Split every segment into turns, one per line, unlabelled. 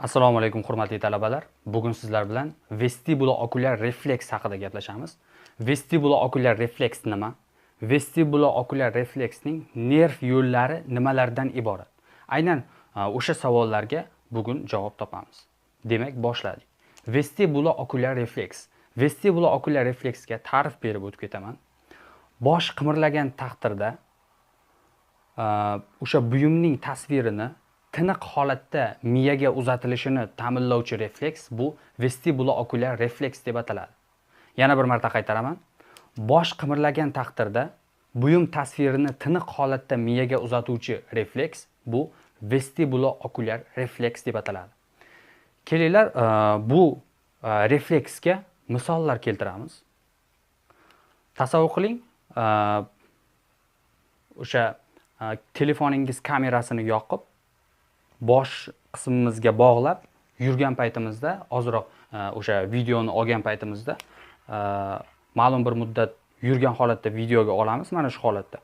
Assalomu alaykum hurmatli talabalar. Bugun sizlar bilan vestibulo-okulyar refleks haqida gaplashamiz. Vestibulo-okulyar refleks nima? Vestibulo-okulyar refleksning nerv yo'llari nimalardan iborat? Aynan o'sha savollarga bugun javob topamiz. Demak, boshladik. Vestibulo-okulyar refleks. Vestibulo-okulyar refleksga ta'rif berib o'tib ketaman. Bosh qimirlagan taqdirda o'sha buyumning tasvirini tiniq holatda miyaga uzatilishini ta'minlovchi refleks bu vestibulo-okulyar refleks deb ataladi. Yana bir marta qaytaraman. Bosh qimirlagan taqdirda buyum tasvirini tiniq holatda miyaga uzatuvchi refleks bu vestibulo-okulyar refleks deb ataladi. Kelinglar, bu refleksga misollar keltiramiz. Tasavvur qiling, o'sha telefoningiz kamerasini yoqib, bosh qismimizga bog'lab yurgan paytimizda, ozroq o'sha videoni olgan paytimizda ma'lum bir muddat yurgan holatda videoga olamiz, mana shu holatda.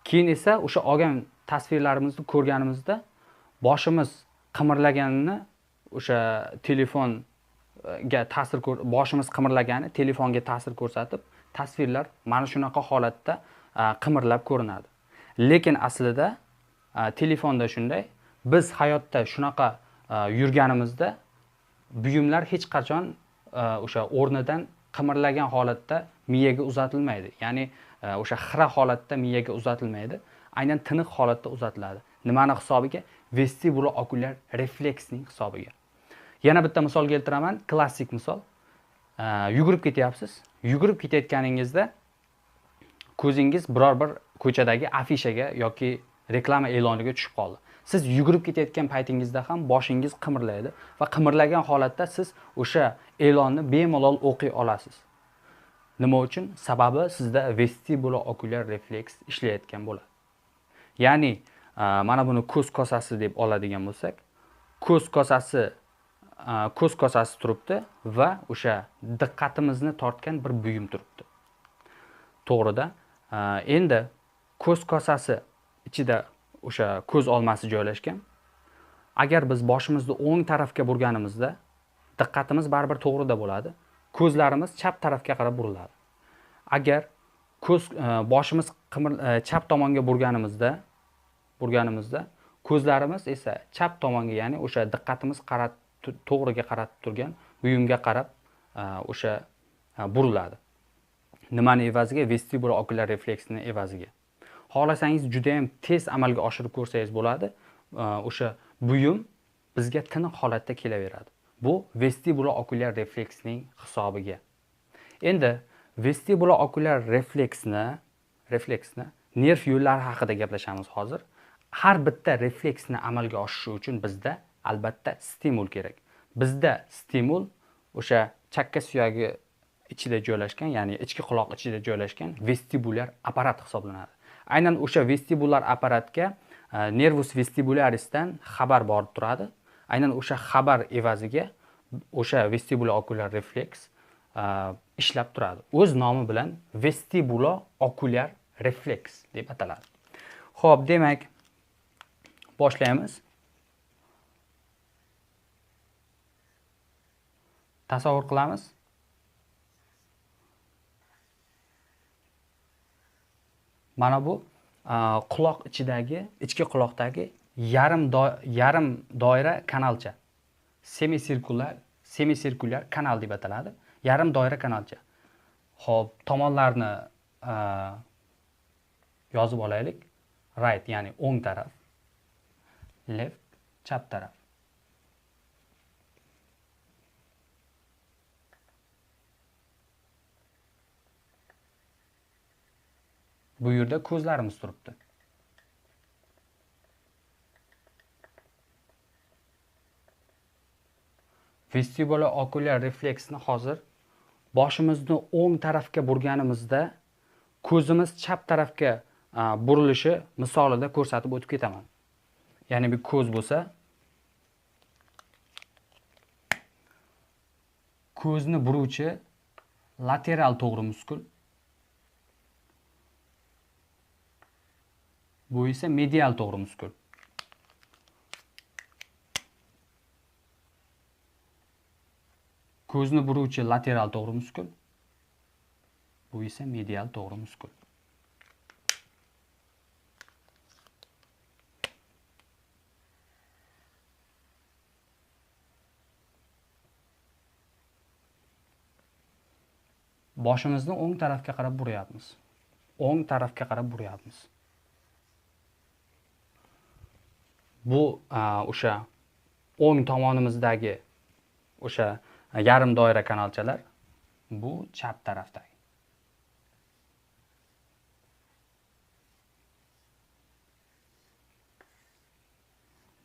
Keyin esa o'sha olgan tasvirlarimizni ko'rganimizda boshimiz qimirlaganini o'sha telefonga ta'sir, boshimiz qimirlagani telefonga ta'sir ko'rsatib, tasvirlar mana shunaqa holatda qimirlab ko'rinadi. Lekin aslida telefonda shunday, biz hayotda shunaqa yurganimizda buyumlar hech qachon o'sha o'rnidan qimirlagan holatda miyaga uzatilmaydi. Ya'ni o'sha xira holatda miyaga uzatilmaydi. Aynan tiniq holatda uzatiladi. Nimani hisobiga? Vestibulo-okulyar refleksning hisobiga. Yana bitta misol keltiraman, klassik misol. Yugurib ketyapsiz. Yugurib ketayotganingizda ko'zingiz biror bir ko'chadagi afishaga yoki reklama e'loniga tushib qoldi. Siz yugurib ketayotgan paytingizda ham boshingiz qimirlaydi va qimirlagan holatda siz o'sha e'lonni bemalol o'qiy olasiz. Nima uchun? Sababi sizda vestibulo-okulyar refleks ishlayotgan bo'ladi. Ya'ni mana buni ko'z kosasi deb oladigan bo'lsak, ko'z kosasi turibdi va o'sha diqqatimizni tortgan bir buyum turibdi. To'g'rida. Endi ko'z kosasi ichida o'sha ko'z olmasi joylashgan. Agar biz boshimizni o'ng tarafga burganimizda diqqatimiz baribir to'g'rida bo'ladi. Ko'zlarimiz chap tarafga qarab buriladi. Agar boshimiz chap tomonga burganimizda ko'zlarimiz esa chap tomonga, ya'ni o'sha diqqatimiz to'g'riga qaratib turgan buyumga qarab o'sha buriladi. Nimani evaziga? Vestibulo-okulyar refleksni evaziga. Xohlasangiz juda ham tez amalga oshirib ko'rsangiz bo'ladi. O'sha buyum bizga tiniq holatda kelaveradi. Bu vestibulo-okulyar refleksning hisobiga. Endi vestibulo-okulyar refleksni nerv yo'llari haqida gaplashamiz hozir. Har bitta refleksni amalga oshishi uchun bizda albatta stimul kerak. Bizda stimul o'sha chakka suyagi ichida joylashgan, ya'ni ichki quloq ichida joylashgan vestibulyar apparat hisoblanadi. Aynan o'sha vestibulyar apparatga nervus vestibularisdan xabar borib turadi. Aynan o'sha xabar evaziga o'sha vestibulo-okulyar refleks ishlab turadi. O'z nomi bilan vestibulo-okulyar refleks deb ataladi. Xo'p, demak, boshlaymiz. Tasavvur qilamiz. Mana bu quloq ichidagi, ichki quloqdagi yarim doira kanalcha. Semisirkulyar kanal deb ataladi. Yarim doira kanalcha. Xo'p, tomonlarni yozib olaylik. Right, ya'ni o'ng taraf, left, chap taraf. Bu yerda ko'zlarimiz turibdi. Vestibulo-okulyar refleksni hozir boshimizni o'ng tarafga burganimizda ko'zimiz chap tarafga burilishi misolida ko'rsatib o'tib ketaman. Ya'ni bir ko'z bo'lsa, ko'zni buruvchi lateral to'g'ri muskul, bu esa medial to'g'ri muskul. Ko'zni buruvchi lateral to'g'ri muskul. Bu esa medial to'g'ri muskul. Boshimizni o'ng tarafga qarab buryapmiz. O'ng tarafga qarab buryapmiz. Bu o'sha o'ng tomonimizdagi o'sha yarim doira kanalchalar, bu chap tarafdagi.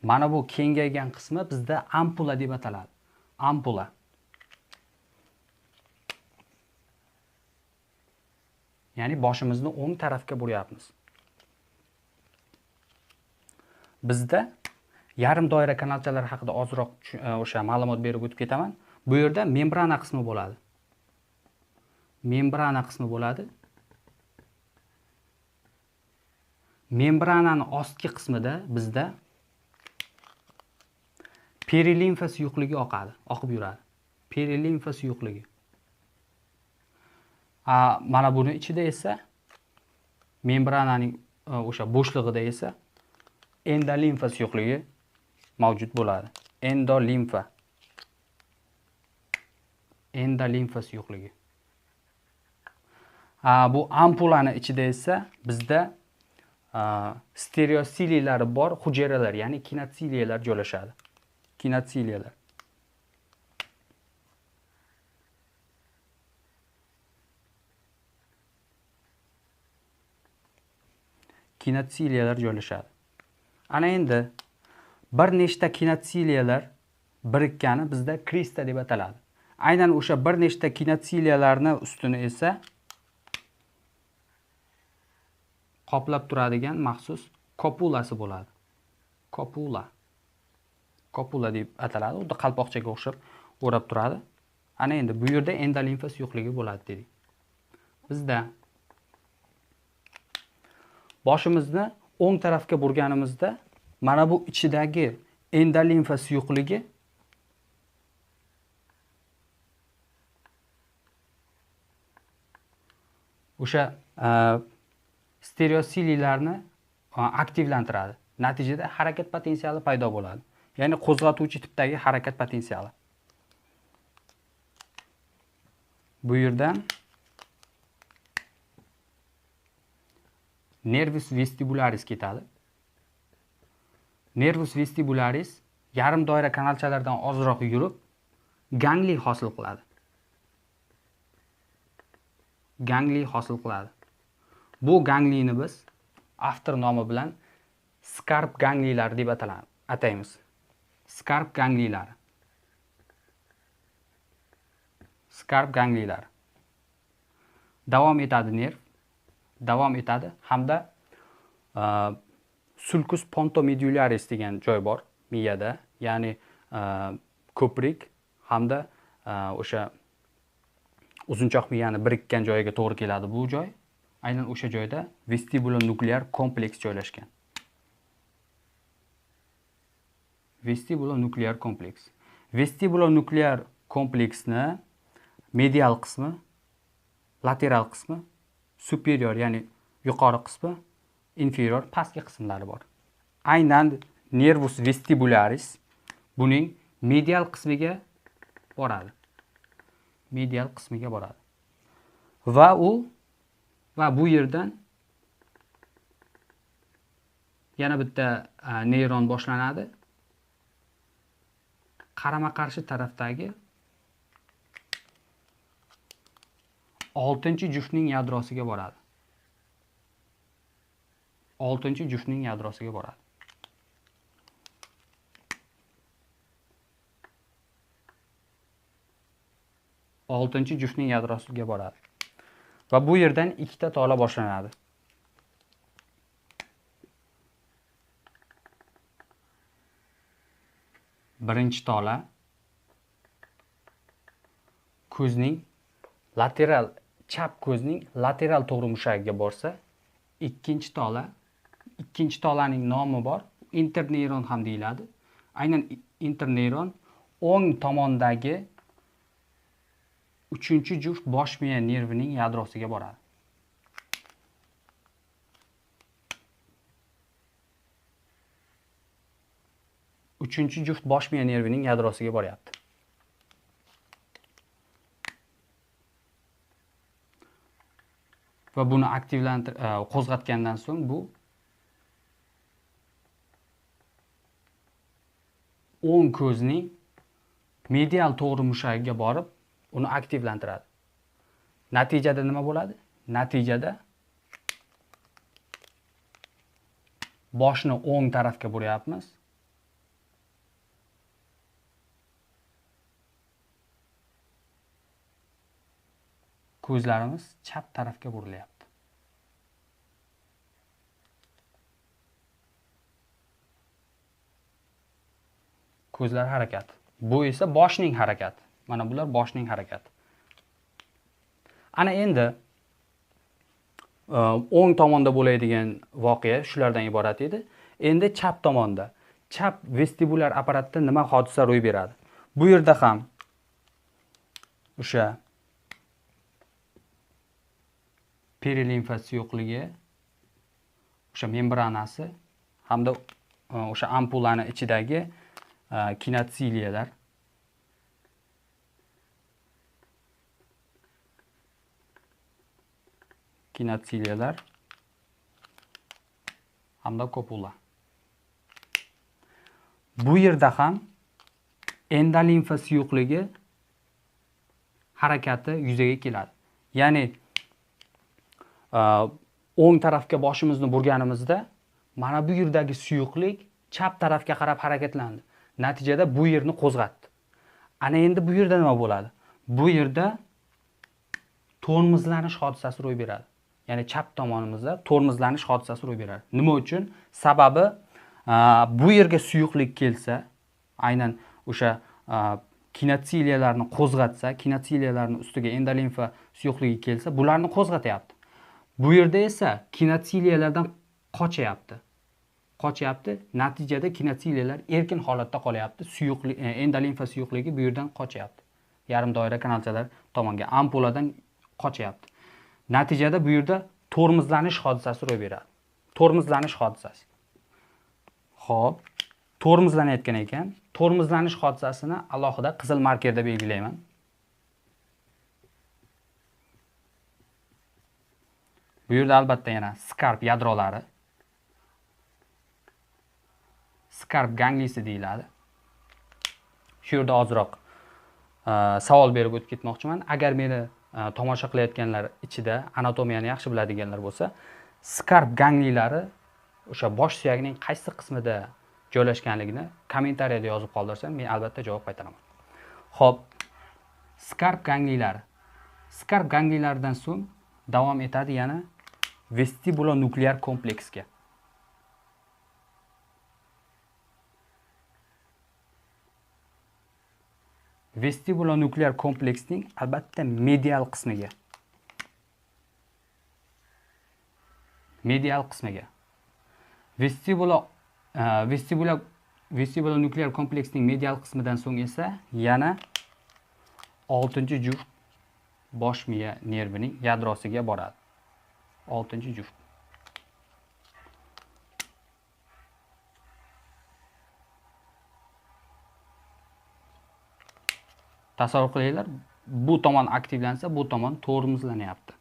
Mana bu kengaygan qismi bizda ampula deb ataladi. Ampula. Ya'ni boshimizni o'ng tarafga buryapmiz. Bizda yarim doira kanalchalar haqida ozroq o'sha ma'lumot berib o'tib ketaman. Bu yerda membrana qismi bo'ladi. Membrana qismi bo'ladi. Membrananing ostki qismida bizda perilimfa suyuqligi oqadi, oqib yuradi. Perilimfa suyuqligi. Mana buni ichida esa membrananing o'sha bo'shlig'ida esa endolimfa suyuqligi mavjud bo'ladi. Endolimfa. Endolimfa suyuqligi. Bu ampulani ichida esa bizda stereosiliylari bor hujayralar, ya'ni kinotsiliyalar joylashadi. Kinotsiliyalar. Kinotsiliyalar joylashadi. Ana endi bir nechta kinotsiliyalar birikkani bizda krista deb ataladi. Aynan o'sha bir nechta kinotsiliyalarni ustini esa qoplab turadigan maxsus kopulasi bo'ladi. Kopula. Kopula deb ataladi. Xuddi qalpoqchaga o'xshab o'rab turadi. Ana endi bu yerda endolimfa suyuqligi bo'ladi dedik. Bizda boshimizni o'ng tarafga burganimizda mana bu ichidagi endolimfa suyuqligi o'sha stereosiliyalarni aktivlantiradi. Natijada harakat potensiali paydo bo'ladi. Ya'ni qo'zg'atuvchi tipdagi harakat potensiali. Bu yerdan nervus vestibularis ketadi. Nervus vestibularis yarim doira kanalchalardan ozroq yurib gangli hosil qiladi. Gangli hosil qiladi. Bu ganglini biz avtor nomi bilan skarp gangliylari deb ataymiz. Skarp gangliylari. Skarp gangliylari. Davom etadi nerv. Davom etadi hamda sulcus pontomedullaris degan joy bor miyada, ya'ni ko'prik hamda o'sha uzunchoq miyani birikkan joyiga to'g'ri keladi bu joy. Aynan o'sha joyda vestibulonuklear kompleks joylashgan. Vestibulonuklear kompleks. Vestibulonuklear kompleksni medial qismi, lateral qismi, superior, ya'ni yuqori qismi, inferior pastki qismlari bor. Aynan nervus vestibularis buning medial qismiga boradi. Medial qismiga boradi. Va u va bu yerdan yana bitta neyron boshlanadi. Qarama-qarshi tarafdagi 6-juftning yadrosiga boradi. 6-juftning yadrosiga boradi. 6-juftning yadrosiga boradi. Va bu yerdan ikkita tola boshlanadi. Birinchi tola ko'zning lateral chap ko'zning lateral to'g'ri mushagiga borsa, ikkinchi tolaning nomi bor, interneyron ham deyiladi. Aynan interneyron o'ng tomondagi Uchinchi juft bosh miya nervining yadrosiga boradi. Uchinchi juft bosh miya nervining yadrosiga boryapti. Va buni aktivlantir qo'zg'atgandan so'ng bu o'ng ko'zning medial to'g'ri mushagiga borib, uni aktivlantiradi. Natijada nima bo'ladi? Natijada boshni o'ng tarafga buryapmiz. Ko'zlarimiz chap tarafga burilyapti. Ko'zlar harakati. Bu esa boshning harakati. Mana bular boshning harakati. Ana endi o'ng tomonda bo'ladigan voqea shulardan iborat edi. Endi chap tomonda, chap vestibulyar apparatda nima hodisa ro'y beradi? Bu yerda ham o'sha perilimfa suyuqligi, o'sha membranasi hamda o'sha ampulani ichidagi kinotsiliyalar hamda kopula. Bu yerda ham endolimfa suyuqligi harakati yuzaga keladi. Ya'ni o'ng tarafga boshimizni burganimizda mana bu yerdagi suyuqlik chap tarafga qarab harakatlandi. Natijada bu yerni qo'zg'atdi. Ana endi bu yerda nima bo'ladi? Bu yerda tormozlanish hodisasi ro'y beradi. Ya'ni chap tomonimizda tormozlanish hodisasi ro'y beradi. Nima uchun? Sababi bu yerga suyuqlik kelsa, aynan o'sha kinotsiliyalarni qo'zg'atsa, kinotsiliyalarning ustiga endolimfa suyuqligi kelsa, bularni qo'zg'atyapti. Bu yerda esa kinotsiliyalardan qochyapti. Qochyapti. Natijada kinotsiliyalar erkin holatda qolyapti. Suyuqlik, endolimfa suyuqligi bu yerdan qochyapti. Yarim doira kanalchalar tomonga, ampuladan qochyapti. Natijada bu yerda tormozlanish hodisasi ro'y beradi. Tormozlanish hodisasi. Xo'p, tormozlanayotgan ekan. Tormozlanish hodisasini alohida qizil markerda belgilayman. Bu yerda albatta yana skarp yadrolari, skarp ganglisi deyiladi. Shu yerda ozroq savol berib o'tib ketmoqchiman. Agar meni tomosha qilayotganlar ichida anatomiyani yaxshi biladiganlar bo'lsa, skarp ganglilari o'sha bosh suyagining qaysi qismida joylashganligini kommentariyada yozib qoldirsa, men albatta javob qaytaraman. Xo'p, skarp ganglilari. Skarp ganglilaridan so'ng davom etadi yana vestibulonuklear kompleksga. Vestibulonuklear kompleksning albatta medial qismiga. Medial qismiga. Vestibulonuklear kompleksning medial qismidan so'ng esa yana 6-juft bosh miya nervining yadrosiga boradi. 6-juft. Tasavvur qilinglar, bu tomon aktivlansa, bu tomon tormozlanyapti.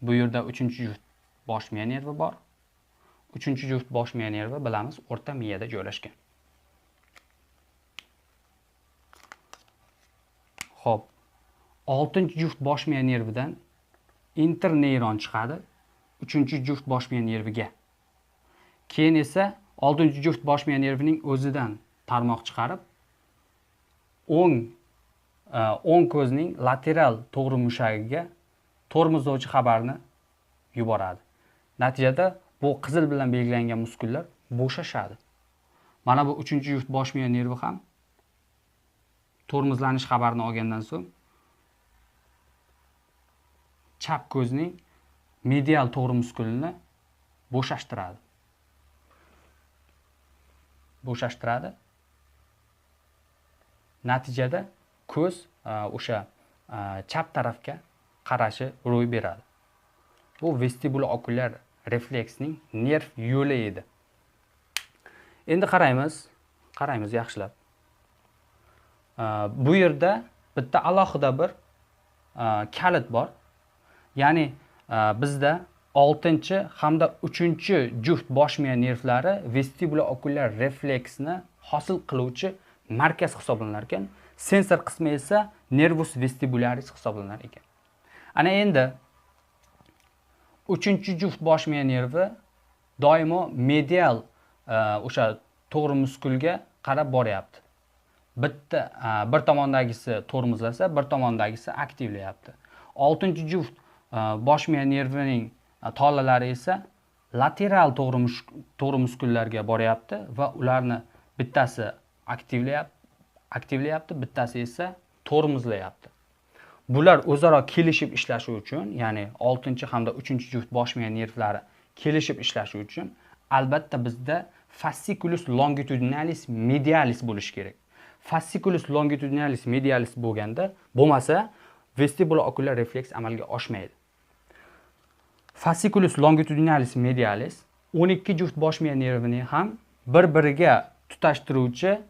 Bu yerda 3-juft bosh miya nervi bor. 3-juft bosh miya nervi bilamiz, o'rta miyada joylashgan. Xo'p, 6-juft bosh miya nervidan interneyron chiqadi 3-juft bosh miya nerviga. Keyin esa 6-juft bosh miya nervining o'zidan tarmoq chiqarib o'ng ko'zning lateral to'g'ri mushagiga tormozlovchi xabarni yuboradi. Natijada bu qizil bilan belgilangan muskullar bo'shashadi. Mana bu 3-juft bosh miya nervi ham tormozlanish xabarini olgandan so'ng chap ko'zning medial to'g'ri muskulini bo'shashtiradi. Bo'shashtiradi. Natijada ko'z o'sha chap tarafga qarashi ro'y beradi. Bu vestibulo-okulyar refleksning nerv yo'li edi. Endi qaraymiz yaxshilab. Bu yerda bitta alohida bir kalit bor. Ya'ni bizda 6 hamda 3 juft bosh miya nervlari vestibulo-okulyar refleksni hosil qiluvchi markaz hisoblanar ekan. Sensor qismi esa nervus vestibularis hisoblanar ekan. Ana endi 3 juft bosh miya nervi doimo medial o'sha to'g'ri muskulga qarab boryapti. Bitta bir tomondagisi tormozlasa, bir tomondagisi aktivlayapti. 6 juft bosh miya nervining tolalari esa lateral to'g'ri muskullarga boryapti va ularni bittasi aktivlayapti, bittasi esa tormozlayapti. Bular o'zaro kelishib ishlashi uchun, ya'ni 6 hamda 3 juft bosh miya nervlari kelishib ishlashi uchun albatta bizda fasciculus longitudinalis medialis bo'lishi kerak. Fasciculus longitudinalis medialis bo'lganda, bo'lmasa vestibulo-okulyar refleks amalga oshmaydi. Fasciculus longitudinalis medialis 12 juft bosh miya nervini ham bir-biriga tutashtiruvchi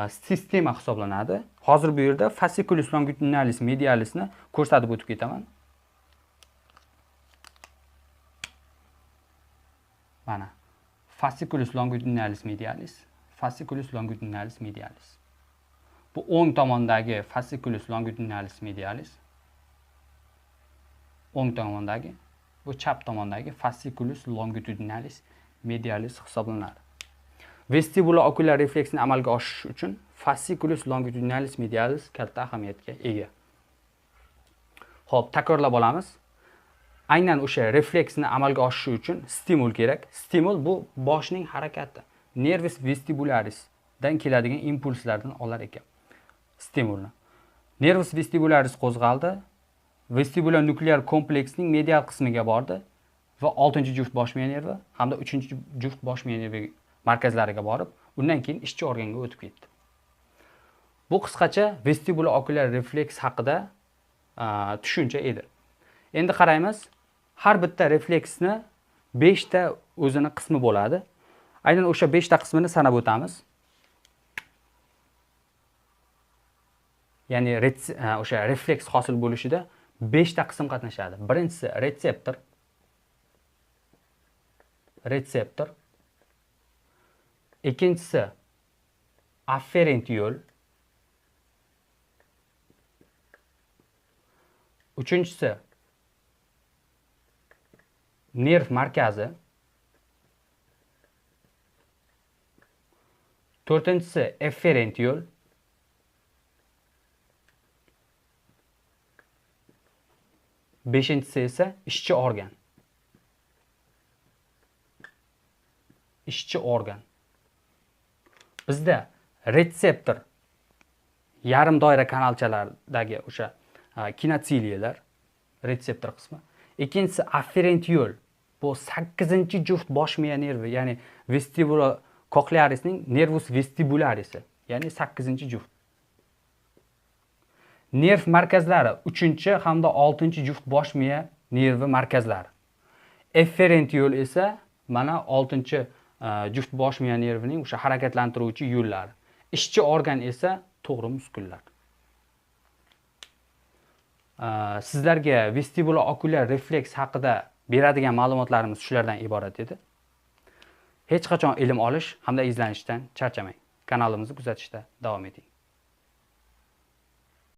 sistema hisoblanadi. Hozir bu yerda fasciculus longitudinalis medialisni ko'rsatib o'tib ketaman. Mana fasciculus longitudinalis medialis, fasciculus longitudinalis medialis. Bu o'ng tomondagi fasciculus longitudinalis medialis, o'ng tomondagi, bu chap tomondagi fasciculus longitudinalis medialis hisoblanadi. Vestibulo-okulyar refleksni amalga oshirish uchun fasciculus longitudinalis medialis katta ahamiyatga ega. Xo'p, takrorlab olamiz. Aynan o'sha refleksni amalga oshirish uchun stimul kerak. Stimul bu boshning harakati. Nervus vestibularisdan keladigan impulslardan olar ekan stimulni. Nervus vestibularis qo'zg'aldi, vestibulo-nuklear kompleksning medial qismiga bordi va 6-juft bosh miya nervi hamda 3-juft bosh miya nervi markazlariga borib, undan keyin ishchi organga o'tib ketdi. Bu qisqacha vestibulo-okulyar refleks haqida tushuncha edi. Endi qaraymiz, har bitta refleksni 5 ta o'zini qismi bo'ladi. Aynan o'sha 5 ta qismini sanab o'tamiz. Ya'ni o'sha refleks hosil bo'lishida 5 ta qism qatnashadi. Birinchisi retseptor. Retseptor. Ikkinchisi afferent yo'l. Uchinchisi nerv markazi. To'rtinchisi efferent yo'l. Beshinchisi esa ishchi organ. Ishchi organ. Bizda retseptor yarim doira kanalchalaridagi o'sha kinotiliyalar retseptor qismi. Ikkinchisi afferent yo'l. Bu 8-juft bosh miya nervi, ya'ni vestibulo-koxlearisning nervus vestibularisi, ya'ni 8-juft. Nerv markazlari 3 hamda 6-juft bosh miya nervi markazlari. Efferent yo'l esa mana 6-juft bosh miya nervining o'sha harakatlantiruvchi yo'llari. Ishchi organ esa to'g'ri muskullar. Sizlarga vestibulo-okulyar refleks haqida beradigan ma'lumotlarimiz shulardan iborat edi. Hech qachon ilm olish hamda izlanishdan charchamang. Kanalimizni kuzatishda davom eting.